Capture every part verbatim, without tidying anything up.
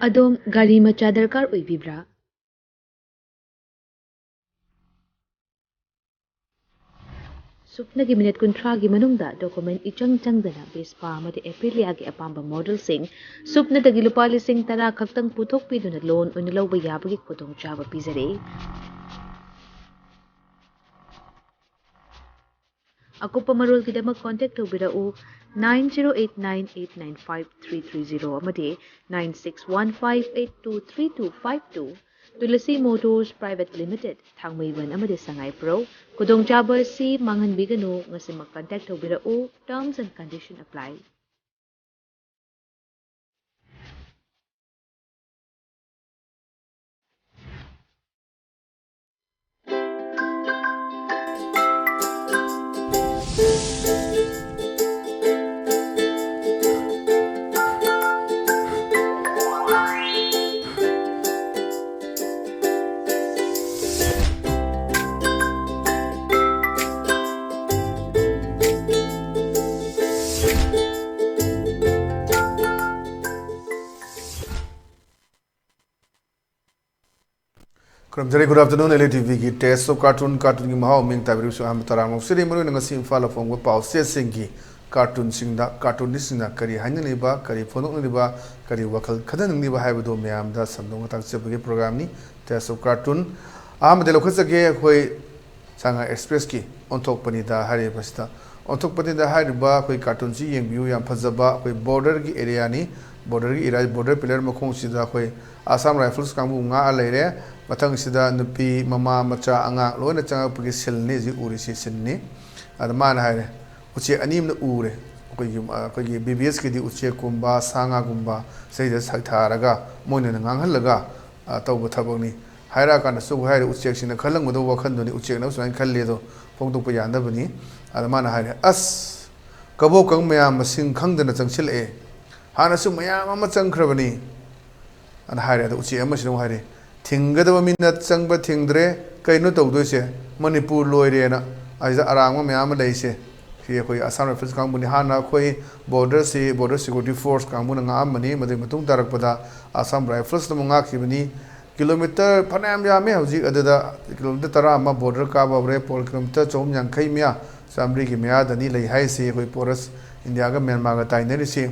ꯑꯗꯣꯝ ꯒꯥꯔꯤ ꯃꯆꯥ ꯗꯔꯀꯥꯔ ꯑꯣꯏꯕꯤꯕ꯭ꯔꯥ? ꯁꯨꯞꯅꯒꯤ ꯃꯤꯅꯤꯠ ꯀꯨꯟꯊ꯭ꯔꯥꯒꯤ ꯃꯅꯨꯡꯗ ꯗꯣꯀꯨꯃꯦꯟ ꯏꯆꯪ ꯆꯪꯗꯅ ꯚꯦꯁꯄꯥ ꯑꯃꯗꯤ ꯑꯦꯄ꯭ꯔꯤꯂꯤꯌꯥꯒꯤ ꯑꯄꯥꯝꯕ ꯃꯣꯗꯦꯜꯁꯤꯡ ꯁꯨꯞꯅꯗꯒꯤ ꯂꯨꯄꯥ ꯂꯤꯁꯤꯡ ꯇꯔꯥ ꯈꯛꯇꯪ ꯄꯨꯊꯣꯛꯄꯤꯗꯨꯅ ꯂꯣꯟ ꯑꯣꯏꯅ ꯂꯧꯕ ꯌꯥꯕꯒꯤ ꯈꯨꯗꯣꯡꯆꯥꯕ ꯄꯤꯖꯔꯤ꯫ ꯑꯀꯨꯞꯄ ꯃꯔꯣꯜꯒꯤꯗꯃꯛ ꯀꯣꯟꯇꯦꯛ ꯇꯧꯕꯤꯔꯛꯎ, nine zero eight nine eight nine five three three zero ꯑꯃꯗꯤ nine six one five eight two three two five two꯫ Tulsi motors private limited, Thangmeiband ꯑꯃꯗꯤ ꯁꯉꯥꯏꯄ꯭ꯔꯧ꯫ ꯈꯨꯗꯣꯡꯆꯥꯕ ꯑꯁꯤ ꯃꯥꯡꯍꯟꯕꯤꯒꯅꯨ꯫ ꯉꯁꯤꯃꯛ ꯀꯟꯇꯦꯛ ꯇꯧꯕꯤꯔꯛꯎ꯫ Terms and condition apply꯫ ꯈꯨꯔꯨꯝꯖꯔꯤ꯫ Good afternoon, L A T Vꯒꯤ Taste of Cartoon, ꯀꯥꯔꯇꯨꯟꯒꯤ ꯃꯍꯥꯎ ꯃꯤꯡ ꯇꯥꯕꯤꯔꯤꯕꯁꯨ ꯑꯍꯥꯟꯕ ꯇꯔꯥꯝꯅ ꯑꯣꯛꯆꯔꯤ꯫ ꯃꯔꯨꯑꯣꯏꯅ ꯉꯁꯤ ꯏꯝꯐꯥꯜꯗ ꯐꯣꯡꯕ ꯄꯥꯎꯆꯦꯁꯤꯡꯒꯤ ꯀꯥꯔꯇꯨꯟꯁꯤꯡꯗ ꯀꯥꯔꯇꯨꯅꯤꯁꯁꯤꯡꯅ ꯀꯔꯤ ꯍꯥꯏꯅꯤꯡꯂꯤꯕ, ꯀꯔꯤ ꯐꯣꯡꯗꯣꯛꯅꯤꯡꯂꯤꯕ, ꯀꯔꯤ ꯋꯥꯈꯜ ꯈꯟꯊꯅꯤꯡꯂꯤꯕ ꯍꯥꯏꯕꯗꯨ ꯃꯌꯥꯝꯗ ꯁꯟꯗꯣꯛꯅ ꯇꯥꯛꯆꯕꯒꯤ programꯅꯤ Taste of Cartoon꯫ ꯑꯍꯥꯟꯕꯗ ꯂꯧꯈꯠꯆꯒꯦ ꯑꯩꯈꯣꯏ ꯁꯉꯥꯏ ꯑꯦꯛꯁꯄ꯭ꯔꯦꯁꯀꯤ ꯑꯣꯟꯊꯣꯛꯄꯅꯤꯗ ꯍꯥꯏꯔꯤꯕꯁꯤꯗ꯫ ꯑꯣꯟꯊꯣꯛꯄꯅꯤꯗ ꯍꯥꯏꯔꯤꯕ ꯑꯩꯈꯣꯏ ꯀꯥꯔꯇꯨꯟꯁꯤ ꯌꯦꯡꯕꯤꯌꯨ, ꯌꯥꯝ ꯐꯖꯕ ꯑꯩꯈꯣꯏ ꯕꯣꯔꯗꯔꯒꯤ ꯑꯦꯔꯤꯌꯥꯅꯤ꯫ ꯕꯣꯔꯗꯔꯒꯤ ꯑꯦꯔꯤꯌꯥ, ꯕꯣꯔꯗꯔ ꯄꯤꯂꯔ ꯃꯈꯣꯡꯁꯤꯗ ꯑꯩꯈꯣꯏ ꯑꯁꯥꯝ ꯔꯥꯏꯐꯜꯁ ꯀꯥꯡꯕꯨ ꯉꯥꯛꯑ ꯂꯩꯔꯦ꯫ ꯃꯊꯪꯁꯤꯗ ꯅꯨꯄꯤ, ꯃꯃꯥ, ꯃꯆꯥ, ꯑꯉꯥꯡ ꯂꯣꯏꯅ ꯆꯪꯉꯛꯄꯒꯤ ꯁꯤꯟꯅꯤ ꯍꯧꯖꯤꯛ ꯎꯔꯤꯁꯤ, ꯁꯤꯟꯅꯤ꯫ ꯑꯗ ꯃꯥꯅ ꯍꯥꯏꯔꯦ, ꯎꯆꯦꯛ ꯑꯅꯤ ꯑꯃꯅ ꯎꯔꯦ꯫ ꯑꯩꯈꯣꯏꯒꯤ, ꯑꯩꯈꯣꯏꯒꯤ B B Sꯀꯤꯗꯤ ꯎꯆꯦꯛꯀꯨꯝꯕ, ꯁꯥ ꯉꯥꯒꯨꯝꯕ ꯁꯤꯗꯩꯗ ꯁꯩꯊꯥꯔꯒ ꯃꯣꯏꯅ ꯉꯥꯡꯍꯜꯂꯒ, ꯑ, ꯇꯧꯕ ꯊꯕꯛꯅꯤ꯫ ꯍꯥꯏꯔꯛꯑꯀꯥꯟꯗꯁꯨ ꯍꯥꯏꯔꯦ, ꯎꯆꯦꯛꯁꯤꯅ ꯈꯜꯂꯝꯒꯗꯧꯕ ꯋꯥꯈꯜꯗꯨꯅꯤ, ꯎꯆꯦꯛꯅ ꯁꯨꯃꯥꯏꯅ ꯈꯜꯂꯤ ꯑꯗꯣ ꯐꯣꯡꯗꯣꯛꯄ ꯌꯥꯅꯕꯅꯤ꯫ ꯑꯗ ꯃꯥꯅ ꯍꯥꯏꯔꯦ, "ꯑꯁ, ꯀꯕꯣꯀꯪ ꯃꯌꯥꯝ ꯃꯁꯤꯡ ꯈꯪꯗꯅ ꯆꯪꯁꯤꯜꯂꯛꯑꯦ꯫ ꯍꯥꯟꯅꯁꯨ ꯃꯌꯥꯝ ꯑꯃ ꯆꯪꯈ꯭ꯔꯕꯅꯤ"꯫ ꯑꯗ ꯍꯥꯏꯔꯦ꯫ ꯑꯗ ꯎꯆꯦꯛ ꯑꯃꯁꯤꯅ ꯑꯃꯨꯛ ꯍꯥꯏꯔꯦ, "ꯊꯤꯡꯒꯗꯕ ꯃꯤꯅ ꯆꯪꯕ ꯊꯤꯡꯗ꯭ꯔꯦ, ꯀꯩꯅꯣ ꯇꯧꯗꯣꯏꯁꯦ? ꯃꯅꯤꯄꯨꯔ ꯂꯣꯏꯔꯦꯅ ꯑꯁꯤꯗ ꯑꯔꯥꯡꯕ ꯃꯌꯥꯝ ꯑꯃ ꯂꯩꯁꯦ"꯫ ꯑꯩꯈꯣꯏ Assam Rifles ꯀꯥꯡꯕꯨꯅꯤ꯫ ꯍꯥꯟꯅ ꯑꯩꯈꯣꯏ border ꯁꯤ Border Security Force ꯀꯥꯡꯕꯨꯅ ꯉꯥꯛꯑꯝꯕꯅꯤ, ꯃꯗꯨꯒꯤ ꯃꯇꯨꯡ ꯇꯥꯔꯛꯄꯗ Assam Rifles ꯅ ꯑꯃꯨꯛ ꯉꯥꯛꯈꯤꯕꯅꯤ꯫ Kilometre ꯐꯅꯌꯥꯝ ꯌꯥꯝꯃꯦ ꯍꯧꯖꯤꯛ ꯑꯗꯨꯗ, kilometre ꯇꯔꯥ ꯑꯃ border ꯀꯥꯕ ꯍꯧꯔꯦ꯫ ꯄꯣꯔ kilometre ꯆꯍꯨꯝ ꯌꯥꯡꯈꯩ ꯃꯌꯥ, ꯆꯥꯃꯔꯤꯒꯤ ꯃꯌꯥꯗꯅꯤ ꯂꯩ ꯍꯥꯏꯔꯤꯁꯤ ꯑꯩꯈꯣꯏ porous, ꯏꯟꯗꯤꯌꯥꯒ ꯃ꯭ꯌꯥꯟꯃꯥꯔꯒ ꯇꯥꯏꯅꯔꯤꯁꯤ꯫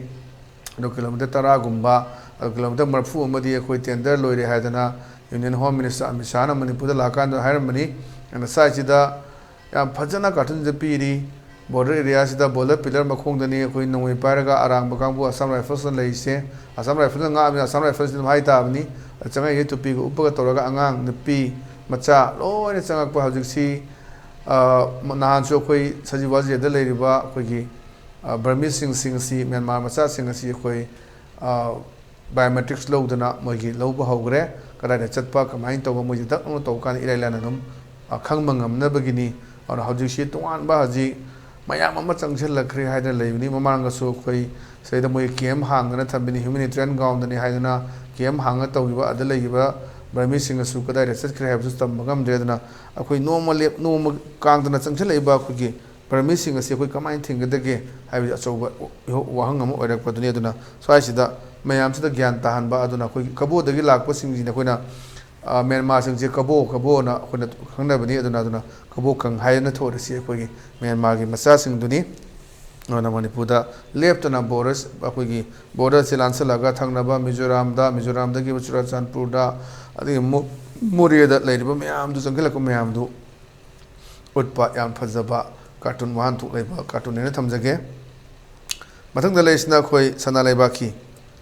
ꯑꯗꯣ kilometre ꯇꯔꯥꯒꯨꯝꯕ, ꯑꯗꯣ kilometre ꯃꯔꯤꯐꯨ ꯑꯃꯗꯤ ꯑꯩꯈꯣꯏ tender ꯂꯣꯏꯔꯦ ꯍꯥꯏꯗꯅ Union Home Minister ꯑꯃꯤꯠ ꯁꯥꯍꯅ ꯃꯅꯤꯄꯨꯔꯗ ꯂꯥꯛꯀꯥꯟꯗ ꯍꯥꯏꯔꯝꯕꯅꯤ꯫ ꯑꯗꯨꯅ ꯁ꯭ꯋꯥꯏꯁꯤꯗ ꯌꯥꯝ ꯐꯖꯅ ꯀꯥꯔꯇꯨꯟꯁꯦ ꯄꯤꯔꯤ꯫ Border area ꯁꯤꯗ boulder pillar ꯃꯈꯣꯡꯗꯅꯤ ꯑꯩꯈꯣꯏ ꯅꯣꯡꯃꯩ ꯄꯥꯏꯔꯒ ꯑꯔꯥꯡꯕ ꯀꯥꯡꯕꯨ Assam Rifles ꯅ ꯂꯩꯔꯤꯁꯦ꯫ Assam Rifles ꯅ ꯉꯥꯛꯑꯕꯅꯤꯅ Assam Rifles ꯅꯤ ꯑꯗꯨꯝ ꯍꯥꯏ ꯇꯥꯕꯅꯤ꯫ ꯆꯪꯉꯛꯏꯁꯦ ꯇꯨꯄꯤꯒ ꯎꯞꯄꯒ ꯇꯧꯔꯒ ꯑꯉꯥꯡ, ꯅꯨꯄꯤ, ꯃꯆꯥ ꯂꯣꯏꯅ ꯆꯪꯉꯛꯄ ꯍꯧꯖꯤꯛꯁꯤ꯫ ꯑ, ꯅꯍꯥꯟꯁꯨ ꯑꯩꯈꯣꯏ ꯁꯖꯤꯋꯥ jail ꯗ ꯂꯩꯔꯤꯕ ꯑꯩꯈꯣꯏꯒꯤ, ꯑ, Burmese ꯁꯤꯡ, ꯁꯤꯡ ꯑꯁꯤ, ꯃ꯭ꯌꯥꯟꯃꯥꯔ ꯃꯆꯥꯁꯤꯡ ꯑꯁꯤ ꯑꯩꯈꯣꯏ, ꯑ, biometrics ꯂꯧꯗꯅ ꯃꯣꯏꯒꯤ ꯂꯧꯕ ꯍꯧꯈ꯭ꯔꯦ꯫ ꯀꯗꯥꯏꯗ ꯆꯠꯄ, ꯀꯃꯥꯏꯅ ꯇꯧꯕ, ꯃꯣꯏꯁꯦ ꯗꯛ ꯂꯥꯎꯅ ꯇꯧꯕ ꯀꯥꯟꯗ ꯏꯔꯥꯏ ꯂꯥꯏꯅ ꯑꯗꯨꯝ, ꯑ, ꯈꯪꯕ ꯉꯝꯅꯕꯒꯤꯅꯤ꯫ ꯑꯗꯨꯅ ꯍꯧꯖꯤꯛꯁꯤ ꯇꯣꯉꯥꯟꯕ ꯍꯧꯖꯤꯛ ꯃꯌꯥꯝ ꯑꯃ ꯆꯪꯁꯤꯜꯂꯛꯈ꯭ꯔꯦ ꯍꯥꯏꯗꯅ ꯂꯩꯕꯅꯤ꯫ ꯃꯃꯥꯡꯗꯁꯨ ꯑꯩꯈꯣꯏ ꯁꯤꯗꯩꯗ ꯃꯣꯏ camp ꯍꯥꯡꯗꯅ ꯊꯝꯕꯤꯅꯤ, humanitarian ground ꯅꯤ ꯍꯥꯏꯗꯅ camp ꯍꯥꯡꯉ ꯇꯧꯈꯤꯕ꯫ ꯑꯗ ꯂꯩꯈꯤꯕ Burmese ꯁꯤꯡ ꯑꯁꯨ ꯀꯗꯥꯏꯗ ꯆꯠꯈ꯭ꯔꯦ ꯍꯥꯏꯕꯁꯨ ꯇꯝꯕ ꯉꯝꯗ꯭ꯔꯦ꯫ ꯑꯗꯨꯅ ꯑꯩꯈꯣꯏ ꯅꯣꯡꯃ ꯂꯦꯞ-, ꯅꯣꯡꯃ ꯀꯥꯡꯗꯅ ꯆꯪꯁꯤꯜꯂꯛꯏꯕ ꯑꯩꯈꯣꯏꯒꯤ Burmese ꯁꯤꯡ ꯑꯁꯤ ꯑꯩꯈꯣꯏ ꯀꯃꯥꯏꯅ ꯊꯤꯡꯒꯗꯒꯦ ꯍꯥꯏꯕꯁꯤ ꯑꯆꯧꯕ ꯋꯥꯍꯪ ꯑꯃ ꯑꯣꯏꯔꯛꯄꯗꯨꯅꯤ꯫ ꯑꯗꯨꯅ ꯁ꯭ꯋꯥꯏꯁꯤꯗ ꯃꯌꯥꯝꯁꯤꯗ ꯒ꯭ꯌꯥꯟ ꯇꯥꯍꯟꯕ, ꯑꯗꯨꯅ ꯑꯩꯈꯣꯏꯒꯤ ꯀꯕꯣꯗꯒꯤ ꯂꯥꯛꯄꯁꯤꯡꯁꯤꯅ ꯑꯩꯈꯣꯏꯅ, ꯑ, ꯃ꯭ꯌꯥꯟꯃꯥꯔꯁꯤꯡꯁꯦ ꯀꯕꯣ, ꯀꯕꯣꯅ ꯑꯩꯈꯣꯏꯅ ꯈꯪꯅꯕꯅꯤ꯫ ꯑꯗꯨꯅ, ꯑꯗꯨꯅ ꯀꯕꯣ ꯀꯪ ꯍꯥꯏꯗꯅ ꯊꯣꯜꯂꯤꯁꯤ ꯑꯩꯈꯣꯏꯒꯤ ꯃ꯭ꯌꯥꯟꯃꯥꯔꯒꯤ ꯃꯆꯥꯁꯤꯡꯗꯨꯅꯤ꯫ ꯑꯗꯨꯅ ꯃꯅꯤꯄꯨꯔꯗ ꯂꯦꯞꯇꯅ border, ꯑꯩꯈꯣꯏꯒꯤ border ꯁꯦ ꯂꯥꯟꯁꯤꯜꯂꯒ ꯊꯪꯅꯕ ꯃꯤꯖꯣꯔꯥꯝꯗ, ꯃꯤꯖꯣꯔꯥꯝꯗꯒꯤ ꯆꯨꯔꯥꯆꯥꯟꯄꯨꯔꯗ, ꯑꯗꯒꯤ ꯃꯣ-, ꯃꯣꯔꯦꯗ ꯂꯩꯔꯤꯕ ꯃꯌꯥꯝꯗꯨ, ꯆꯪꯁꯤꯜꯂꯛꯄ ꯃꯌꯥꯝꯗꯨ ꯎꯠꯄ ꯌꯥꯝ ꯐꯖꯕ ꯀꯥꯔꯇꯨꯟ ꯋꯥꯍꯟꯊꯣꯛ ꯂꯩꯕ ꯀꯥꯔꯇꯨꯟ ꯍꯥꯏꯅ ꯊꯝꯖꯒꯦ꯫ ꯃꯊꯪꯗ ꯂꯩꯔꯤꯁꯤꯅ ꯑꯩꯈꯣꯏ ꯁꯅꯥ ꯂꯩꯕꯥꯛꯀꯤ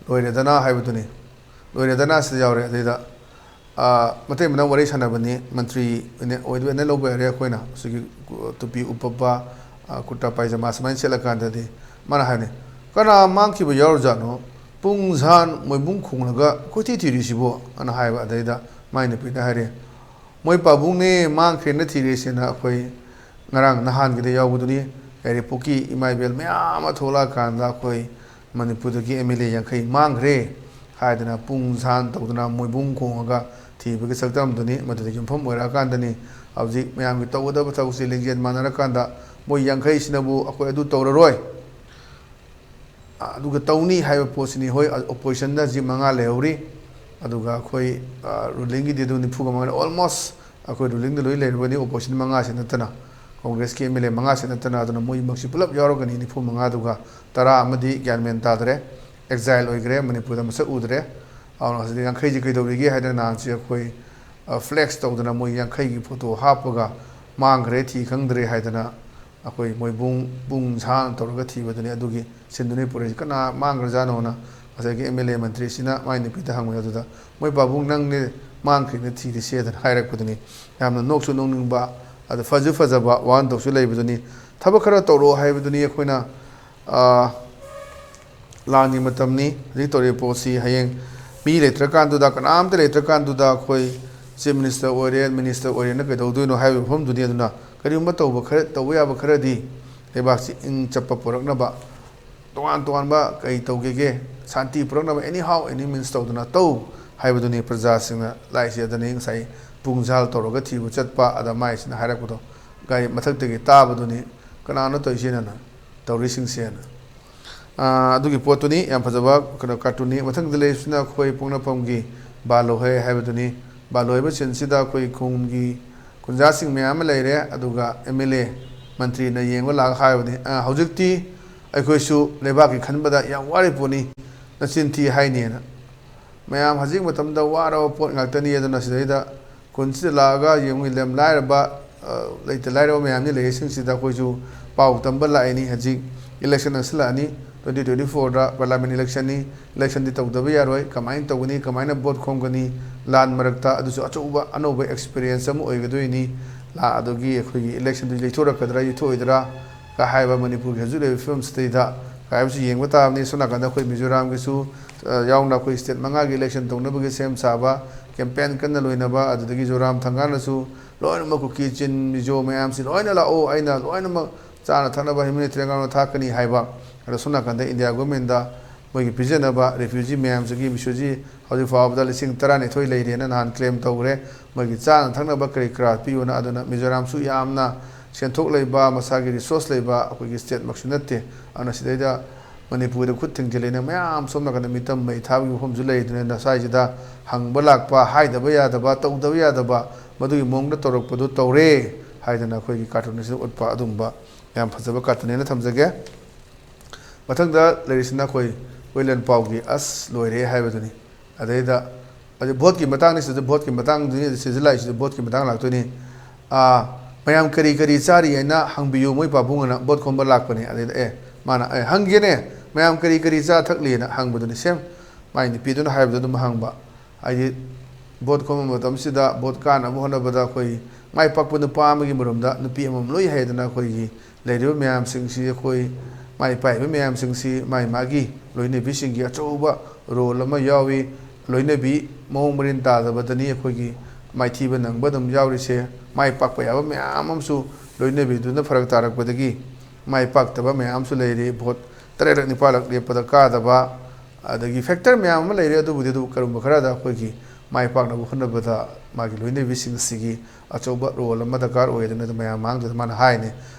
ꯂꯣꯏꯔꯦꯗꯅ ꯍꯥꯏꯕꯗꯨꯅꯤ꯫ ꯂꯣꯏꯔꯦꯗꯅ ꯁꯤꯗ ꯌꯥꯎꯔꯦ꯫ ꯑꯗꯩꯗ, ꯑ, ꯃꯇꯩ ꯃꯅꯥꯎ ꯋꯥꯔꯤ ꯁꯥꯟꯅꯕꯅꯤ, ꯃꯟꯇ꯭ꯔꯤ ꯑꯣꯏꯅ, ꯑꯣꯏꯅ ꯂꯧꯕ ꯌꯥꯔꯦ ꯑꯩꯈꯣꯏꯅ꯫ ꯁꯤꯒꯤ ꯀꯨ-, ꯇꯨꯄꯤ ꯎꯞꯄꯕ, ꯑ, ꯀꯨꯔꯇꯥ ꯄꯥꯏꯖꯃꯥ ꯁꯨꯃꯥꯏꯅ ꯁꯦꯠꯂꯀꯥꯟꯗꯗꯤ ꯃꯥꯅ ꯍꯥꯏꯅꯤ, "ꯀꯅꯥ ꯃꯥꯡꯈꯤꯕ ꯌꯥꯎꯔꯖꯥꯠꯅꯣ? ꯄꯨꯡ ꯁꯥꯟ ꯃꯣꯏꯕꯨꯡ ꯈꯣꯡꯂꯒ ꯀꯣꯏꯊꯤ ꯊꯤꯔꯤꯁꯤꯕꯣ?" ꯑꯅ ꯍꯥꯏꯕ꯫ ꯑꯗꯩꯗ ꯃꯥꯏ ꯅꯨꯄꯤꯅ ꯍꯥꯏꯔꯦ, "ꯃꯣꯏ ꯄꯥꯕꯨꯡꯅꯦ ꯃꯥꯡꯈ꯭ꯔꯦꯅ ꯊꯤꯔꯤꯁꯤꯅ ꯑꯩꯈꯣꯏ ꯉꯔꯥꯡ ꯅꯍꯥꯟꯒꯤꯗ ꯌꯥꯎꯕꯗꯨꯅꯤ꯫ ꯌꯥꯏꯔꯤꯄꯣꯛꯀꯤ ꯏꯃꯥ ꯏꯕꯦꯜ ꯃꯌꯥꯝ ꯑꯃ ꯊꯣꯛꯂꯛꯑꯀꯥꯟꯗ ꯑꯩꯈꯣꯏ ꯃꯅꯤꯄꯨꯔꯗꯒꯤ MLA ꯌꯥꯡꯈꯩ ꯃꯥꯡꯈ꯭ꯔꯦ" ꯍꯥꯏꯗꯅ ꯄꯨꯡ ꯁꯥꯟ ꯇꯧꯗꯅ ꯃꯣꯏꯕꯨꯡ ꯈꯣꯡꯉꯒ ꯊꯤꯕꯒꯤ ꯁꯛꯇꯝꯗꯨꯅꯤ꯫ ꯃꯗꯨꯗ ꯌꯨꯝꯐꯝ ꯑꯣꯏꯔꯛꯑꯀꯥꯟꯗꯅꯤ ꯍꯧꯖꯤꯛ ꯃꯌꯥꯝꯒꯤ ꯇꯧꯒꯗꯕ ꯊꯕꯛꯁꯦ ꯂꯤꯡꯖꯦꯜ ꯃꯥꯟꯅꯔꯀꯥꯟꯗ ꯃꯣꯏ ꯌꯥꯡꯈꯩꯁꯤꯅꯕꯨ ꯑꯩꯈꯣꯏ ꯑꯗꯨ ꯇꯧꯔꯔꯣꯏ, ꯑꯗꯨꯒ ꯇꯧꯅꯤ ꯍꯥꯏꯕ ꯄꯣꯠꯁꯤꯅꯤ꯫ ꯍꯣꯏ, ꯑꯣꯄꯣꯖꯤꯁꯟꯗ ꯍꯧꯖꯤꯛ ꯃꯉꯥ ꯂꯩꯍꯧꯔꯤ, ꯑꯗꯨꯒ ꯑꯩꯈꯣꯏ ꯔꯨꯂꯤꯡꯒꯤꯗꯤ ꯑꯗꯨ ꯅꯤꯐꯨꯒ ꯃꯉꯥ, ꯑꯣꯜꯃꯣꯁ ꯑꯩꯈꯣꯏ ꯔꯨꯂꯤꯡꯗ ꯂꯣꯏ ꯂꯩꯔꯕꯅꯤ, ꯑꯣꯄꯣꯖꯤꯁꯟ ꯃꯉꯥꯁꯤ ꯅꯠꯇꯅ꯫ ꯀꯣꯡꯒ꯭ꯔꯦꯁꯀꯤ ꯑꯦꯝ ꯑꯦꯜ ꯑꯦ ꯃꯉꯥꯁꯤ ꯅꯠꯇꯅ꯫ ꯑꯗꯨꯅ ꯃꯣꯏꯃꯛꯁꯤ ꯄꯨꯂꯞ ꯌꯥꯎꯔꯒꯅꯤ ꯅꯤꯐꯨ ꯃꯉꯥꯗꯨꯒ꯫ ꯇꯔꯥ ꯑꯃꯗꯤ ꯒ꯭ꯌꯥꯟ ꯃꯦꯟ ꯇꯥꯗ꯭ꯔꯦ, ꯑꯦꯛꯖꯥꯏꯜ ꯑꯣꯏꯈ꯭ꯔꯦ, ꯃꯅꯤꯄꯨꯔꯗ ꯃꯁꯛ ꯎꯗ꯭ꯔꯦ꯫ ꯑꯗꯨꯅ ꯍꯧꯖꯤꯛ ꯌꯥꯡꯈꯩꯁꯤ ꯀꯩꯗꯧꯔꯤꯒꯦ ꯍꯥꯏꯗꯅ ꯅꯍꯥꯟꯁꯤ ꯑꯩꯈꯣꯏ ꯐ꯭ꯂꯦꯛꯁ ꯇꯧꯗꯅ ꯃꯣꯏ ꯌꯥꯡꯈꯩꯒꯤ ꯐꯣꯇꯣ ꯍꯥꯞꯄꯒ ꯃꯥꯡꯈ꯭ꯔꯦ, ꯊꯤ ꯈꯪꯗ꯭ꯔꯦ ꯍꯥꯏꯗꯅ ꯑꯩꯈꯣꯏ ꯃꯣꯏꯕꯨꯡ ꯄꯨꯡ ꯁꯥꯡꯅ ꯇꯧꯔꯒ ꯊꯤꯕꯗꯨꯅꯤ꯫ ꯑꯗꯨꯒꯤ ꯁꯤꯟꯗꯨꯅꯤ ꯄꯨꯔꯛꯏꯁꯤ꯫ ꯀꯅꯥ ꯃꯥꯡꯈ꯭ꯔꯖꯥꯠꯅꯣꯅ ꯉꯁꯥꯏꯒꯤ ꯑꯦꯝ ꯑꯦꯜ ꯑꯦ ꯃꯟꯇ꯭ꯔꯤꯁꯤꯅ ꯃꯥꯏ ꯅꯨꯄꯤꯗ ꯍꯪꯕꯅꯤ꯫ ꯑꯗꯨꯗ, "ꯃꯣꯏ ꯄꯥꯕꯨꯡ ꯅꯪꯅꯦ ꯃꯥꯡꯈ꯭ꯔꯤꯅ ꯊꯤꯔꯤꯁꯦ" ꯑꯗꯨꯅ ꯍꯥꯏꯔꯛꯄꯗꯨꯅꯤ꯫ ꯌꯥꯝꯅ ꯅꯣꯛꯁꯨ ꯅꯣꯛꯅꯤꯡꯕ, ꯑꯗ ꯐꯁꯨ ꯐꯖꯕ ꯋꯥꯍꯟꯊꯣꯛꯁꯨ ꯂꯩꯕꯗꯨꯅꯤ꯫ ꯊꯕꯛ ꯈꯔ ꯇꯧꯔꯛꯑꯣ ꯍꯥꯏꯕꯗꯨꯅꯤ ꯑꯩꯈꯣꯏꯅ, ꯑ, ꯂꯥꯟꯒꯤ ꯃꯇꯝꯅꯤ꯫ ꯍꯧꯖꯤꯛ ꯇꯧꯔꯤꯕ ꯄꯣꯠꯁꯤ ꯍꯌꯦꯡ ꯃꯤ ꯂꯩꯇ꯭ꯔꯀꯥꯟꯗꯨꯗ, ꯀꯅꯥꯝꯇ ꯂꯩꯇ꯭ꯔꯀꯥꯟꯗꯨꯗ ꯑꯩꯈꯣꯏ ꯆꯤꯐ ꯃꯤꯅꯤꯁꯇꯔ ꯑꯣꯏꯔꯦ, ꯃꯤꯅꯤꯁꯇꯔ ꯑꯣꯏꯔꯦꯅ ꯀꯩꯗꯧꯗꯣꯏꯅꯣ ꯍꯥꯏꯕꯒꯤ ꯃꯐꯝꯗꯨꯅꯤ꯫ ꯑꯗꯨꯅ ꯀꯔꯤꯒꯨꯝꯕ ꯇꯧꯕ ꯈꯔ, ꯇꯧꯕ ꯌꯥꯕ ꯈꯔꯗꯤ ꯂꯩꯕꯥꯛꯁꯤ ꯏꯪ ꯆꯞꯄ ꯄꯨꯔꯛꯅꯕ, ꯇꯣꯉꯥꯟ ꯇꯣꯉꯥꯟꯕ ꯀꯩ ꯇꯧꯒꯦꯒꯦ, ꯁꯥꯟꯇꯤ ꯄꯨꯔꯛꯅꯕ any how any means ꯇꯧꯗꯨꯅ ꯇꯧ ꯍꯥꯏꯕꯗꯨꯅꯤ ꯄ꯭ꯔꯖꯥꯁꯤꯡꯅ ꯂꯥꯛꯏꯁꯦ꯫ ꯑꯗꯨꯅꯤ ꯉꯁꯥꯏ ꯄꯨꯡ ꯖꯥꯜ ꯇꯧꯔꯒ ꯊꯤꯕ ꯆꯠꯄ, ꯑꯗ ꯃꯥꯏꯁꯤꯅ ꯍꯥꯏꯔꯛꯄꯗꯣ, ꯒꯥꯔꯤ ꯃꯊꯛꯇꯒꯤ ꯇꯥꯕꯗꯨꯅꯤ, "ꯀꯅꯥꯅꯣ ꯇꯧꯔꯤꯁꯦꯅ, ꯇꯧꯔꯤꯁꯤꯡꯁꯦꯅ"꯫ ꯑꯥ, ꯑꯗꯨꯒꯤ ꯄꯣꯠꯇꯨꯅꯤ꯫ ꯌꯥꯝ ꯐꯖꯕ ꯀꯩꯅꯣ ꯀꯥꯔꯇꯨꯟꯅꯤ꯫ ꯃꯊꯪꯗ ꯂꯩꯔꯤꯁꯤꯅ ꯑꯩꯈꯣꯏ ꯄꯣꯛꯅꯐꯝꯒꯤ ꯕꯥꯂꯣꯍꯦ ꯍꯥꯏꯕꯗꯨꯅꯤ꯫ ꯕꯥꯂꯣꯍꯦ ꯍꯥꯏꯕ ꯁꯤꯟꯁꯤꯗ ꯑꯩꯈꯣꯏ ꯈꯨꯟꯒꯤ ꯈꯨꯟꯖꯥꯁꯤꯡ ꯃꯌꯥꯝ ꯑꯃ ꯂꯩꯔꯦ, ꯑꯗꯨꯒ ꯑꯦꯝ ꯑꯦꯜ ꯑꯦ, ꯃꯟꯇ꯭ꯔꯤꯅ ꯌꯦꯡꯕ ꯂꯥꯛꯑꯒ ꯍꯥꯏꯕꯅꯤ, "ꯑ, ꯍꯧꯖꯤꯛꯇꯤ ꯑꯩꯈꯣꯏꯁꯨ ꯂꯩꯕꯥꯛꯀꯤ ꯈꯟꯕꯗ ꯌꯥꯝ ꯋꯥꯔꯤ ꯄꯣꯠꯅꯤ, ꯅꯆꯤꯟ ꯊꯤ ꯍꯥꯏꯅꯦꯅ"꯫ ꯃꯌꯥꯝ ꯍꯧꯖꯤꯛ ꯃꯇꯝꯗ ꯋꯥꯔꯕ ꯄꯣꯠ ꯉꯥꯛꯇꯅꯤ꯫ ꯑꯗꯨꯅ ꯁꯤꯗꯩꯗ ꯈꯨꯟꯁꯤꯗ ꯂꯥꯛꯑꯒ ꯌꯦꯡꯉꯨ, ꯂꯝ ꯂꯥꯏꯔꯕ, ꯑ, ꯂꯩꯇ ꯂꯥꯏꯔꯕ ꯃꯌꯥꯝꯅꯤ ꯂꯩꯔꯤꯁꯤꯡꯁꯤꯗ꯫ ꯑꯩꯈꯣꯏꯁꯨ ꯄꯥꯎ ꯇꯝꯕ ꯂꯥꯛꯏꯅꯤ꯫ ꯍꯧꯖꯤꯛ ꯏꯂꯦꯛꯁꯟ ꯅꯛꯁꯤꯜꯂꯛꯑꯅꯤ, twenty twenty fourꯗ ꯄꯥꯔꯂꯥꯃꯦꯟ ꯏꯂꯦꯛꯁꯟꯅꯤ꯫ ꯏꯂꯦꯛꯁꯟꯗꯤ ꯇꯧꯗꯕ ꯌꯥꯔꯣꯏ꯫ ꯀꯃꯥꯏꯅ ꯇꯧꯒꯅꯤ, ꯀꯃꯥꯏꯅ ꯚꯣꯠ ꯈꯣꯝꯒꯅꯤ, ꯂꯥꯟ ꯃꯔꯛꯇ, ꯑꯗꯨꯁꯨ ꯑꯆꯧꯕ ꯑꯅꯧꯕ ꯑꯦꯛꯁꯄꯤꯔꯤꯌꯦꯟꯁ ꯑꯃ ꯑꯣꯏꯒꯗꯣꯏꯅꯤ꯫ ꯂꯥ-, ꯑꯗꯨꯒꯤ ꯑꯩꯈꯣꯏꯒꯤ ꯏꯂꯦꯛꯁꯟꯗꯨ ꯌꯩꯊꯣꯔꯛꯀꯗ꯭ꯔꯥ, ꯌꯩꯊꯣꯛꯑꯣꯏꯗ꯭ꯔꯥ ꯀ ꯍꯥꯏꯕ ꯃꯅꯤꯄꯨꯔꯒꯤ ꯍꯧꯖꯤꯛ ꯂꯩꯔꯤꯕ ꯐꯤꯕꯝꯁꯤꯗꯩꯗ ꯀ ꯍꯥꯏꯕꯁꯤ ꯌꯦꯡꯕ ꯇꯥꯕꯅꯤ꯫ ꯁꯣꯝ ꯅꯥꯀꯟꯗ ꯑꯩꯈꯣꯏ ꯃꯤꯖꯣꯔꯥꯝꯒꯤꯁꯨ, ꯑ, ꯌꯥꯎꯅ ꯑꯩꯈꯣꯏ ꯁ꯭ꯇꯦꯠ ꯃꯉꯥꯒꯤ ꯏꯂꯦꯛꯁꯟ ꯇꯧꯅꯕꯒꯤ ꯁꯦꯝ ꯁꯥꯕ, ꯀꯦꯝꯄꯦꯟ ꯀꯟꯅ ꯂꯣꯏꯅꯕ, ꯑꯗꯨꯗꯒꯤ ꯖꯣꯔꯥꯝ ꯊꯪꯒꯥꯜꯅꯁꯨ ꯂꯣꯏꯅꯃꯛ ꯀꯨꯀꯤ, ꯆꯤꯟ, ꯃꯤꯖꯣ ꯃꯌꯥꯝꯁꯤ ꯂꯣꯏꯅ ꯂꯥꯛꯑꯣ, ꯑꯩꯅ ꯂꯣꯏꯅꯃꯛ ꯆꯥꯅ ꯊꯛꯅꯕ humanitarian ꯊꯥꯛꯀꯅꯤ ꯍꯥꯏꯕ꯫ ꯑꯗꯣ ꯁꯣꯝ ꯅꯥꯀꯟꯗ ꯏꯟꯗꯤꯌꯥ ꯒꯣꯔꯃꯦꯟꯗ ꯃꯣꯏꯒꯤ ꯄꯤꯖꯅꯕ ꯔꯤꯐ꯭ꯌꯨꯖꯤ ꯃꯌꯥꯝꯁꯤꯒꯤ, ꯃꯤꯁꯣꯖꯤ ꯍꯧꯖꯤꯛ ꯐꯥꯎꯕꯗ ꯂꯤꯁꯤꯡ ꯇꯔꯥꯅꯤꯊꯣꯏ ꯂꯩꯔꯦꯅ ꯅꯍꯥꯟ ꯀ꯭ꯂꯦꯝ ꯇꯧꯈ꯭ꯔꯦ꯫ ꯃꯣꯏꯒꯤ ꯆꯥꯅ ꯊꯛꯅꯕ ꯀꯔꯤ ꯀꯔꯥ ꯄꯤꯌꯨꯅ꯫ ꯑꯗꯨꯅ ꯃꯤꯖꯣꯔꯥꯝꯁꯨ ꯌꯥꯝꯅ ꯁꯦꯟꯊꯣꯛ ꯂꯩꯕ, ꯃꯁꯥꯒꯤ ꯔꯤꯁꯣꯔꯁ ꯂꯩꯕ ꯑꯩꯈꯣꯏꯒꯤ ꯁ꯭ꯇꯦꯠꯃꯛꯁꯨ ꯅꯠꯇꯦ꯫ ꯑꯗꯨꯅ ꯁꯤꯗꯩꯗ ꯃꯅꯤꯄꯨꯔꯗ ꯈꯨꯠ ꯊꯤꯡꯖꯤꯜꯂꯦꯅ ꯃꯌꯥꯝ ꯁꯣꯝ ꯅꯥꯀꯟꯗ ꯃꯤꯇꯝ ꯃꯩ ꯊꯥꯕꯒꯤ ꯃꯐꯝꯁꯨ ꯂꯩꯗꯅ ꯁ꯭ꯋꯥꯏꯁꯤꯗ ꯍꯪꯕ ꯂꯥꯛꯄ, ꯍꯥꯏꯗꯕ ꯌꯥꯗꯕ, ꯇꯧꯗꯕ ꯌꯥꯗꯕ, ꯃꯗꯨꯒꯤ ꯃꯑꯣꯡꯗ ꯇꯧꯔꯛꯄꯗꯨ ꯇꯧꯔꯦ ꯍꯥꯏꯗꯅ ꯑꯩꯈꯣꯏꯒꯤ ꯀꯥꯔꯇꯨꯟ ꯑꯁꯤꯗ ꯎꯠꯄ ꯑꯗꯨꯒꯨꯝꯕ ꯌꯥꯝ ꯐꯖꯕ ꯀꯥꯔꯇꯨꯟꯅꯦꯅ ꯊꯝꯖꯒꯦ꯫ ꯃꯊꯪꯗ ꯂꯩꯔꯤꯁꯤꯅ ꯑꯩꯈꯣꯏ ꯋꯦꯂꯦꯟ ꯄꯥꯎꯒꯤ ꯑꯁ ꯂꯣꯏꯔꯦ ꯍꯥꯏꯕꯗꯨꯅꯤ꯫ ꯑꯗꯩꯗ ꯑꯗꯩ ꯚꯣꯠꯀꯤ ꯃꯇꯥꯡꯅꯤ, ꯁꯤꯗ ꯚꯣꯠꯀꯤ ꯃꯇꯥꯡꯗꯨꯅꯤ, ꯁꯤꯗ ꯂꯥꯛꯏꯁꯤꯗ ꯚꯣꯠꯀꯤ ꯃꯇꯥꯡ ꯂꯥꯛꯇꯣꯏꯅꯤ꯫ ꯑꯥ, ꯃꯌꯥꯝ ꯀꯔꯤ ꯀꯔꯤ ꯆꯥꯔꯤ ꯍꯥꯏꯅ ꯍꯪꯕꯤꯌꯨ, ꯃꯣꯏ ꯄꯥꯕꯨꯡ ꯑꯅ ꯚꯣꯠ ꯈꯣꯝꯕ ꯂꯥꯛꯄꯅꯦ꯫ ꯑꯗꯩꯗ ꯑꯦ ꯃꯥꯅ ꯑꯦ ꯍꯪꯒꯦꯅꯦ, ꯃꯌꯥꯝ ꯀꯔꯤ ꯀꯔꯤ ꯆꯥ ꯊꯛꯂꯤꯅ ꯍꯪꯕꯗꯨꯅꯤ꯫ ꯁꯦꯝ ꯃꯥꯏ ꯅꯨꯄꯤꯗꯨꯅ ꯍꯥꯏꯕꯗꯣ ꯑꯗꯨꯝ ꯍꯪꯕ꯫ ꯍꯥꯏꯗꯤ ꯚꯣꯠ ꯈꯣꯝꯕ ꯃꯇꯝꯁꯤꯗ ꯚꯣꯠ ꯀꯥꯅꯕ ꯍꯣꯠꯅꯕꯗ ꯑꯩꯈꯣꯏ ꯃꯥꯏ ꯄꯥꯛꯄ ꯅꯨꯄꯥ ꯑꯃꯒꯤ ꯃꯔꯨꯝꯗ ꯅꯨꯄꯤ ꯑꯃꯃꯝ ꯂꯣꯏ ꯍꯥꯏꯗꯅ ꯑꯩꯈꯣꯏꯒꯤ ꯂꯩꯔꯤꯕ ꯃꯌꯥꯝꯁꯤꯡꯁꯤ, ꯑꯩꯈꯣꯏ ꯃꯥꯏ ꯄꯥꯛꯏꯕ ꯃꯌꯥꯝꯁꯤꯡꯁꯤ ꯃꯥꯏ ꯃꯥꯒꯤ ꯂꯣꯏꯅꯕꯤꯁꯤꯡꯒꯤ ꯑꯆꯧꯕ ꯔꯣꯜ ꯑꯃ ꯌꯥꯎꯏ꯫ ꯂꯣꯏꯅꯕꯤ ꯃꯑꯣꯡ ꯃꯔꯤꯟ ꯇꯥꯗꯕꯗꯅꯤ ꯑꯩꯈꯣꯏꯒꯤ ꯃꯥꯏꯊꯤꯕ ꯅꯪꯕ ꯑꯗꯨꯝ ꯌꯥꯎꯔꯤꯁꯦ꯫ ꯃꯥꯏ ꯄꯥꯛꯄ ꯌꯥꯕ ꯃꯌꯥꯝ ꯑꯃꯁꯨ ꯂꯣꯏꯅꯕꯤꯗꯨꯅ ꯐꯔꯛ ꯇꯥꯔꯛꯄꯗꯒꯤ ꯃꯥꯏ ꯄꯥꯛꯇꯕ ꯃꯌꯥꯝ ꯑꯃꯁꯨ ꯂꯩꯔꯤ꯫ ꯚꯣꯠ ꯇꯔꯦꯠꯂꯛ ꯅꯤꯄꯥꯜꯂꯛ ꯂꯦꯞꯄꯗ ꯀꯥꯗꯕ, ꯑꯗꯒꯤ ꯐꯦꯛꯇꯔ ꯃꯌꯥꯝ ꯑꯃ ꯂꯩꯔꯦ꯫ ꯑꯗꯨꯕꯨꯗꯤ ꯑꯗꯨ ꯀꯔꯝꯕ ꯈꯔꯗ ꯑꯩꯈꯣꯏꯒꯤ ꯃꯥꯏ ꯄꯥꯛꯅꯕ ꯍꯣꯠꯅꯕꯗ ꯃꯥꯒꯤ ꯂꯣꯏꯅꯕꯤꯁꯤꯡ ꯑꯁꯤꯒꯤ ꯑꯆꯧꯕ ꯔꯣꯜ ꯑꯃ ꯗꯔꯀꯥꯔ ꯑꯣꯏ ꯑꯗꯨꯅ ꯑꯗꯨ ꯃꯌꯥꯝ ꯃꯥꯡꯗꯨꯗ ꯃꯥꯅ ꯍꯥꯏꯅꯤ,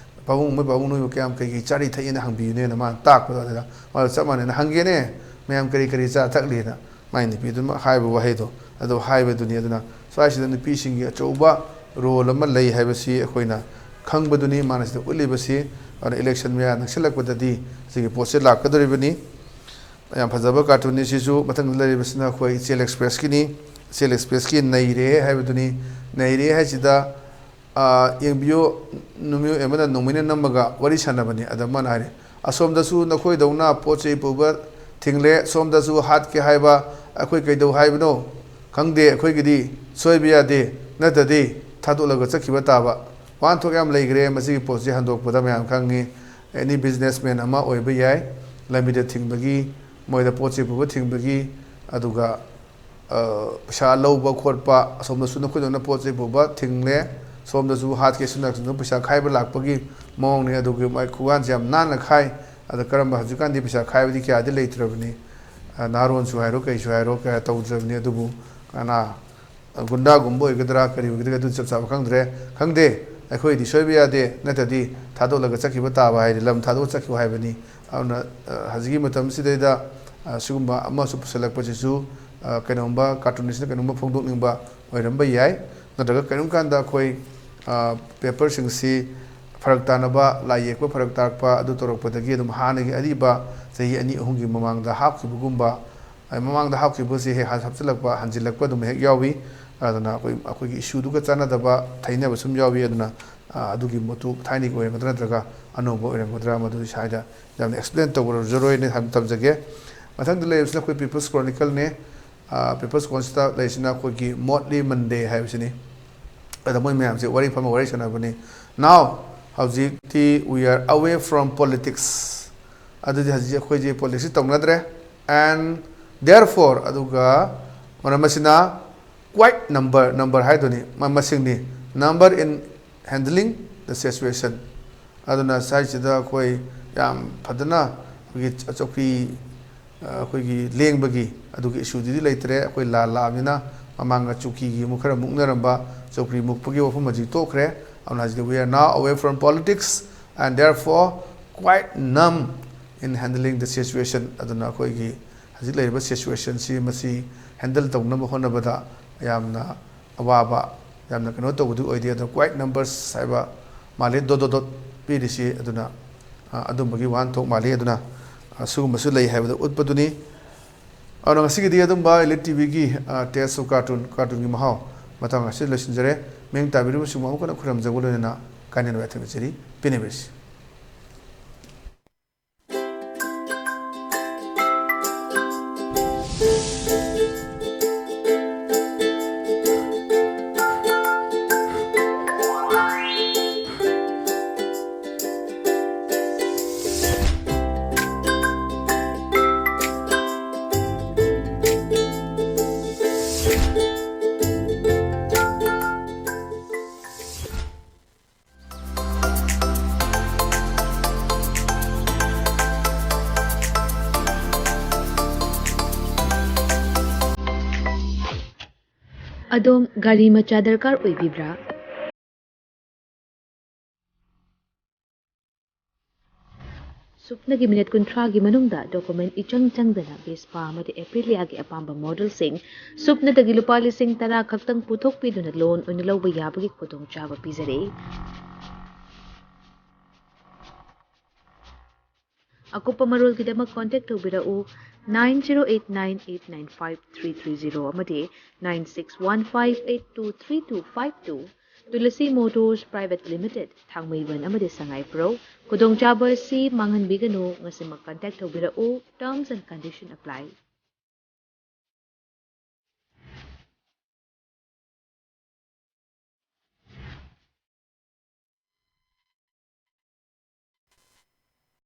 "ꯄꯥꯕꯨꯡ, ꯃꯣꯏ ꯄꯥꯕꯨꯡ ꯅꯣꯏꯕꯨ ꯀꯌꯥꯝ ꯀꯩ ꯀꯩ ꯆꯥꯔꯤ ꯊꯛꯏꯅ ꯍꯪꯕꯤꯌꯨꯅꯦꯅ" ꯃꯥꯅ ꯇꯥꯛꯄꯗꯣ꯫ ꯑꯗꯨꯗ ꯃꯥꯗꯣ ꯆꯞ ꯃꯥꯟꯅꯅ ꯍꯪꯒꯦꯅꯦ, "ꯃꯌꯥꯝ ꯀꯔꯤ ꯀꯔꯤ ꯆꯥ ꯊꯛꯂꯤꯅ?" ꯃꯥꯏ ꯅꯨꯄꯤꯗꯨꯅ ꯍꯥꯏꯕ ꯋꯥꯍꯩꯗꯣ ꯑꯗꯨ ꯍꯥꯏꯕꯗꯨꯅꯤ꯫ ꯑꯗꯨꯅ ꯁ꯭ꯋꯥꯏꯁꯤꯗ ꯅꯨꯄꯤꯁꯤꯡꯒꯤ ꯑꯆꯧꯕ ꯔꯣꯜ ꯑꯃ ꯂꯩ ꯍꯥꯏꯕꯁꯤ ꯑꯩꯈꯣꯏꯅ ꯈꯪꯕꯗꯨꯅꯤ꯫ ꯃꯥꯅ ꯁꯤꯗ ꯎꯠꯂꯤꯕꯁꯤ꯫ ꯑꯗꯨꯅ ꯏꯂꯦꯛꯁꯟ ꯃꯌꯥ ꯅꯛꯁꯤꯜꯂꯛꯄꯗꯗꯤ ꯁꯤꯒꯤ ꯄꯣꯠꯁꯦ ꯂꯥꯛꯀꯗꯧꯔꯤꯕꯅꯤ꯫ ꯌꯥꯝ ꯐꯖꯕ ꯀꯥꯔꯇꯨꯟꯅꯤ ꯁꯤꯁꯨ꯫ ꯃꯊꯪꯗ ꯂꯩꯔꯤꯕꯁꯤꯅ ꯑꯩꯈꯣꯏ ꯏꯆꯦꯜ ꯑꯦꯛꯁꯄ꯭ꯔꯦꯁꯀꯤꯅꯤ꯫ ꯏꯆꯦꯜ ꯑꯦꯛꯁꯄ꯭ꯔꯦꯁꯀꯤ ꯅꯩꯔꯦ ꯍꯥꯏꯕꯗꯨꯅꯤ꯫ ꯅꯩꯔꯦ ꯍꯥꯏꯁꯤꯗ, ꯑꯥ, ꯌꯦꯡꯕꯤꯌꯨ, ꯅꯨꯃꯤꯠ ꯑꯃꯗ ꯅꯣꯡꯃꯩꯅ ꯅꯝꯃꯒ ꯋꯥꯔꯤ ꯁꯥꯟꯅꯕꯅꯤ꯫ ꯑꯗ ꯃꯥꯅ ꯍꯥꯏꯔꯦ, "ꯑꯁꯣꯝꯗꯁꯨ ꯅꯈꯣꯏꯗꯧꯅ ꯄꯣꯠ ꯆꯩ ꯄꯨꯕ ꯊꯤꯡꯂꯦ, ꯁꯣꯝꯗꯁꯨ ꯍꯥꯠꯀꯦ ꯍꯥꯏꯕ ꯑꯩꯈꯣꯏ ꯀꯩꯗꯧ ꯍꯥꯏꯕꯅꯣ? ꯈꯪꯗꯦ, ꯑꯩꯈꯣꯏꯒꯤꯗꯤ ꯁꯣꯏꯕ ꯌꯥꯗꯦ, ꯅꯠꯇ꯭ꯔꯗꯤ ꯊꯥꯗꯣꯛꯂꯒ ꯆꯠꯈꯤꯕ ꯇꯥꯕ꯫ ꯋꯥꯍꯟꯊꯣꯛ ꯌꯥꯝ ꯂꯩꯈ꯭ꯔꯦ꯫ ꯃꯁꯤꯒꯤ ꯄꯣꯠꯁꯤ ꯍꯟꯗꯣꯛꯄꯗ ꯃꯌꯥꯝ ꯈꯪꯉꯤ꯫ ꯑꯦꯅꯤ ꯕꯤꯖꯤꯅꯦꯁꯃꯦꯟ ꯑꯃ ꯑꯣꯏꯕ ꯌꯥꯏ, ꯂꯝꯕꯤꯗ ꯊꯤꯡꯕꯒꯤ, ꯃꯣꯏꯗ ꯄꯣꯠ ꯆꯩ ꯄꯨꯕ ꯊꯤꯡꯕꯒꯤ, ꯑꯗꯨꯒ ꯑ, ꯄꯩꯁꯥ ꯂꯧꯕ ꯈꯣꯠꯄ, ꯑꯁꯣꯝꯗꯁꯨ ꯅꯈꯣꯏꯗꯧꯅ ꯄꯣꯠ ꯆꯩ ꯄꯨꯕ ꯊꯤꯡꯂꯦ, ꯁꯣꯝꯗꯁꯨ ꯍꯥꯠꯀꯦ ꯁꯤꯅ ꯄꯩꯁꯥ ꯈꯥꯏꯕ ꯂꯥꯛꯄꯒꯤ ꯃꯑꯣꯡꯅꯤ꯫ ꯑꯗꯨꯒꯤ ꯃꯥꯏ ꯈꯨꯒꯥꯟꯁꯦ ꯌꯥꯝ ꯅꯥꯟꯅ ꯈꯥꯏ꯫ ꯑꯗ ꯀꯔꯝꯕ ꯍꯧꯖꯤꯛꯀꯥꯟꯗꯤ ꯄꯩꯁꯥ ꯈꯥꯏꯕꯗꯤ ꯀꯌꯥꯗꯤ ꯂꯩꯇ꯭ꯔꯕꯅꯤ꯫ ꯑ, ꯅꯍꯥꯔꯣꯟꯁꯨ ꯍꯥꯏꯔꯣ, ꯀꯩꯁꯨ ꯍꯥꯏꯔꯣ, ꯀꯌꯥ ꯇꯧꯗ꯭ꯔꯕꯅꯤ꯫ ꯑꯗꯨꯕꯨ ꯀꯅꯥ, ꯑ, ꯒꯨꯟꯗꯥꯒꯨꯝꯕ ꯑꯣꯏꯒꯗ꯭ꯔꯥ, ꯀꯔꯤ ꯑꯣꯏꯒꯗ꯭ꯔꯥ, ꯑꯗꯨ ꯆꯞ ꯆꯥꯕ ꯈꯪꯗ꯭ꯔꯦ꯫ ꯈꯪꯗꯦ, ꯑꯩꯈꯣꯏꯗꯤ ꯁꯣꯏꯕ ꯌꯥꯗꯦ, ꯅꯠꯇ꯭ꯔꯗꯤ ꯊꯥꯗꯣꯛꯂꯒ ꯆꯠꯈꯤꯕ ꯇꯥꯕ ꯍꯥꯏꯗꯤ ꯂꯝ ꯊꯥꯗꯣꯛꯑ ꯆꯠꯈꯤꯕ ꯍꯥꯏꯕꯅꯤ꯫ ꯑꯗꯨꯅ, ꯑ, ꯍꯧꯖꯤꯛꯀꯤ ꯃꯇꯝꯁꯤꯗꯩꯗ, ꯑ, ꯁꯤꯒꯨꯝꯕ ꯑꯃꯁꯨ ꯄꯨꯁꯜꯂꯛꯄꯁꯤꯁꯨ, ꯑ, ꯀꯩꯅꯣꯝꯕ cartoonistꯅ ꯀꯩꯅꯣꯝꯕ ꯐꯣꯡꯗꯣꯛꯅꯤꯡꯕ ꯑꯣꯏꯔꯝꯕ ꯌꯥꯏ꯫ ꯅꯠꯇ꯭ꯔꯒ ꯀꯔꯤꯒꯨꯝꯕ ꯀꯥꯟꯗ ꯑꯩꯈꯣꯏ, ꯑ, paperꯁꯤꯡꯁꯤ ꯐꯔꯛ ꯇꯥꯅꯕ, ꯂꯥꯏ ꯌꯦꯛꯄ ꯐꯔꯛ ꯇꯥꯔꯛꯄ, ꯑꯗꯨ ꯇꯧꯔꯛꯄꯗꯒꯤ ꯑꯗꯨꯝ ꯍꯥꯟꯅꯒꯤ ꯑꯔꯤꯕ ꯆꯍꯤ ꯑꯅꯤ ꯑꯍꯨꯝꯒꯤ ꯃꯃꯥꯡꯗ ꯍꯥꯞꯈꯤꯕꯒꯨꯝꯕ, ꯑ, ꯃꯃꯥꯡꯗ ꯍꯥꯞꯈꯤꯕꯁꯤ ꯍꯦꯛ ꯍꯥꯞꯆꯤꯜꯂꯛꯄ, ꯍꯟꯖꯤꯜꯂꯛꯄ ꯑꯗꯨꯝ ꯍꯦꯛ ꯌꯥꯎꯏ꯫ ꯑꯗꯨꯅ ꯑꯩꯈꯣꯏ, ꯑꯩꯈꯣꯏꯒꯤ issueꯗꯨꯒ ꯆꯥꯟꯅꯗꯕ, ꯊꯩꯅꯕ ꯁꯨꯝ ꯌꯥꯎꯏ꯫ ꯑꯗꯨꯅ, ꯑ, ꯑꯗꯨꯒꯤ ꯃꯣꯠꯇꯨ ꯊꯥꯏꯅꯒꯤ ꯑꯣꯏꯔꯝꯒꯗ꯭ꯔꯥ ꯅꯠꯇ꯭ꯔꯒ ꯑꯅꯧꯕ ꯑꯣꯏꯔꯝꯒꯗ꯭ꯔꯥ, ꯃꯗꯨ ꯏꯁꯥꯗ ꯌꯥꯝꯅ explain ꯇꯧꯔꯔꯣꯏꯅ ꯍꯥꯏꯕ ꯊꯝꯖꯒꯦ꯫ ꯃꯊꯪꯗ ꯂꯩꯔꯤꯕꯁꯤꯅ ꯑꯩꯈꯣꯏ People's Chronicleꯅꯦ꯫ ꯑ, People's Chronicleꯁꯤꯗ ꯂꯩꯔꯤꯁꯤꯅ ꯑꯩꯈꯣꯏꯒꯤ Motley Monday ꯍꯥꯏꯕꯁꯤꯅꯤ꯫ ꯑꯗ ꯃꯣꯏ ꯃꯌꯥꯝꯁꯦ ꯋꯥꯔꯤ ꯐꯝꯃ ꯋꯥꯔꯤ ꯁꯥꯟꯅꯕꯅꯤ꯫ Now, ꯍꯧꯖꯤꯛꯇꯤ we are away from politics꯫ ꯑꯗꯨꯗꯤ ꯍꯧꯖꯤꯛ ꯑꯩꯈꯣꯏꯁꯦ politicsꯁꯤ ꯇꯧꯅꯗ꯭ꯔꯦ꯫ And therefore, ꯑꯗꯨꯒ ꯃꯔꯝ ꯑꯁꯤꯅ, quite number, number ꯍꯥꯏꯗꯨꯅꯤ, ꯃ-, ꯃꯁꯤꯡꯅꯤ, number in handling the situation꯫ ꯑꯗꯨꯅ ꯁ꯭ꯋꯥꯏꯁꯤꯗ ꯑꯩꯈꯣꯏ ꯌꯥꯝ ꯐꯖꯅ ꯑꯩꯈꯣꯏꯒꯤ ꯆ-, ꯆꯧꯀ꯭ꯔꯤ, ꯑ, ꯑꯩꯈꯣꯏꯒꯤ ꯂꯦꯡꯕꯒꯤ ꯑꯗꯨꯒꯤ issueꯗꯨꯗꯤ ꯂꯩꯇ꯭ꯔꯦ꯫ ꯑꯩꯈꯣꯏ ꯂꯥꯟ ꯂꯥꯛꯑꯕꯅꯤꯅ ꯃꯃꯥꯡꯗ ꯆꯧꯀ꯭ꯔꯤꯒꯤ ꯑꯃꯨꯛ ꯈꯔ ꯃꯨꯛꯅꯔꯝꯕ, ꯆꯧꯀ꯭ꯔꯤ ꯃꯨꯛꯄꯒꯤ ꯋꯥꯐꯝ ꯑꯁꯤ ꯇꯣꯛꯈ꯭ꯔꯦ꯫ ꯑꯗꯨꯅ ꯍꯧꯖꯤꯛꯇꯤ we are now away from politics and therefore quite numb in handling the situation꯫ ꯑꯗꯨꯅ ꯑꯩꯈꯣꯏꯒꯤ ꯍꯧꯖꯤꯛ ꯂꯩꯔꯤꯕ situationꯁꯤ, ꯃꯁꯤ handle ꯇꯧꯅꯕ ꯍꯣꯠꯅꯕꯗ ꯌꯥꯝꯅ ꯑꯋꯥꯕ, ꯌꯥꯝꯅ ꯀꯩꯅꯣ ꯇꯧꯕꯗꯨ ꯑꯣꯏꯗꯦ꯫ ꯑꯗꯣ quite numbers ꯍꯥꯏꯕ ꯃꯥꯜꯂꯤ, dot dot dot ꯄꯤꯔꯤꯁꯤ꯫ ꯑꯗꯨꯅ, ꯑ, ꯑꯗꯨꯝꯕꯒꯤ ꯋꯥꯍꯟꯊꯣꯛ ꯃꯥꯜꯂꯤ꯫ ꯑꯗꯨꯅ, ꯑ, ꯁꯤꯒꯨꯝꯕꯁꯨ ꯂꯩ ꯍꯥꯏꯕꯗꯨ ꯎꯠꯄꯗꯨꯅꯤ꯫ ꯑꯗꯨꯅ ꯉꯁꯤꯒꯤꯗꯤ ꯑꯗꯨꯝꯕ Elite TVꯒꯤ, ꯑ, Taste of Cartoon, cartoonꯒꯤ ꯃꯍꯥꯎ ꯃꯇꯥꯡ ꯑꯁꯤꯗ ꯂꯣꯏꯁꯤꯟꯖꯔꯦ꯫ ꯃꯤꯡ ꯇꯥꯕꯤꯔꯤꯕꯁꯤꯡꯕꯨ ꯑꯃꯨꯛ ꯍꯟꯅ ꯈꯨꯔꯨꯝꯖꯕ ꯂꯣꯏꯅꯅ ꯀꯥꯏꯅꯅꯕ ꯌꯥꯊꯪ ꯅꯤꯖꯔꯤ꯫ ꯄꯦꯟꯅꯕꯤꯔꯁꯤ꯫ ꯑꯗꯣꯝ ꯒꯥꯔꯤ ꯃꯆꯥ ꯗꯔꯀꯥꯔ ꯑꯣꯏꯕꯤꯕ꯭ꯔꯥ? ꯁꯨꯞꯅꯒꯤ ꯃꯤꯅꯤꯠ ꯀꯨꯟꯊ꯭ꯔꯥꯒꯤ ꯃꯅꯨꯡꯗ ꯗꯣꯀꯨꯃꯦꯟ ꯏꯆꯪ ꯆꯪꯗꯅ ꯚꯦꯁꯄꯥ ꯑꯃꯗꯤ ꯑꯦꯄ꯭ꯔꯤꯂꯤꯌꯥꯒꯤ ꯑꯄꯥꯝꯕ ꯃꯣꯗꯦꯜꯁꯤꯡ ꯁꯨꯞꯅꯗꯒꯤ ꯂꯨꯄꯥ ꯂꯤꯁꯤꯡ ꯇꯔꯥ ꯈꯛꯇꯪ ꯄꯨꯊꯣꯛꯄꯤꯗꯨꯅ ꯂꯣꯟ ꯑꯣꯏꯅ ꯂꯧꯕ ꯌꯥꯕꯒꯤ ꯈꯨꯗꯣꯡꯆꯥꯕ ꯄꯤꯖꯔꯤ꯫ ꯑꯀꯨꯞꯄ ꯃꯔꯣꯜꯒꯤꯗꯃꯛ ꯀꯣꯟꯇꯦꯛ ꯇꯧꯕꯤꯔꯛꯎ nine zero eight nine eight nine five three three zero ꯑꯃꯗꯤ nine six one five eight two three two five two꯫ Tulsi motors private limited, Thangmeiband ꯑꯃꯗꯤ ꯁꯉꯥꯏꯄ꯭ꯔꯧ꯫ ꯈꯨꯗꯣꯡꯆꯥꯕ ꯑꯁꯤ ꯃꯥꯡꯍꯟꯕꯤꯒꯅꯨ꯫ ꯉꯁꯤꯃꯛ ꯀꯟꯇꯦꯛ ꯇꯧꯕꯤꯔꯛꯎ꯫ Terms and condition apply꯫